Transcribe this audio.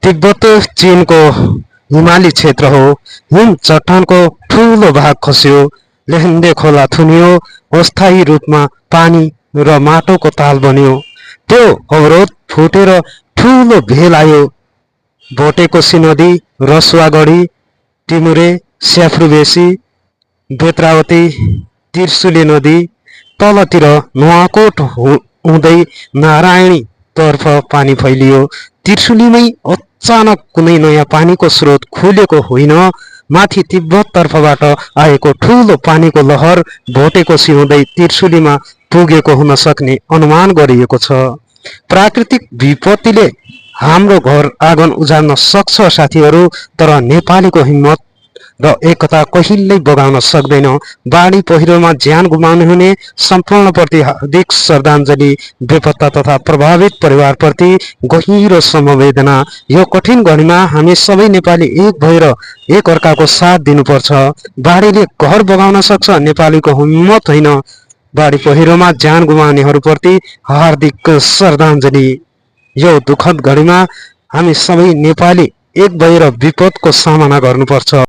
तिब्बत चीनको हिमाली क्षेत्र हो। हिम चट्टानको ठूलो भाग खस्यो, लेहेन्डे खोला थुनियो, अस्थायी रूपमा पानी र माटोको ताल बन्यो। त्यो अवरोध फुटेर ठूलो भेल आयो। भोटेकोशी नदी, रसुवागढी, टिमुरे, स्याफ्रुबेसी, बेत्रावती, त्रिशुली नदी, तलतिर नुवाकोट हुँदै नारायणी तर्फ पानी फैलियो। त्रिशुलीमै अचानक कुनै नयाँ पानीको स्रोत खुलेको होइन, माथि तिब्बत तर्फबाट आएको ठूलो पानीको लहर भोटेकोशी हुँदै त्रिशुलीमा पुगेको हुन सक्ने अनुमान गरिएको छ। प्राकृतिक विपत्तिले हाम्रो घर आँगन उजाड्न सक्छ साथीहरू, तर नेपालीको हिम्मत र एकता कहिल्यै बगाउन सक्दैन। बाढी पहिरोमा ज्यान गुमाउने हुने सम्पूर्णप्रति हार्दिक श्रद्धाञ्जली। बेपत्ता तथा प्रभावित परिवारप्रति गहिरो समवेदना। यो कठिन घडीमा हामी सबै नेपाली एक भएर एक अर्काको साथ दिनुपर्छ। बाढीले घर बगाउन सक्छ, नेपालीको हिम्मत होइन। बाढी पहिरोमा ज्यान गुमाउनेहरूप्रति हार्दिक श्रद्धाञ्जली। यो दुःखद घडीमा हामी सबै नेपाली एक भएर विपदको सामना गर्नुपर्छ।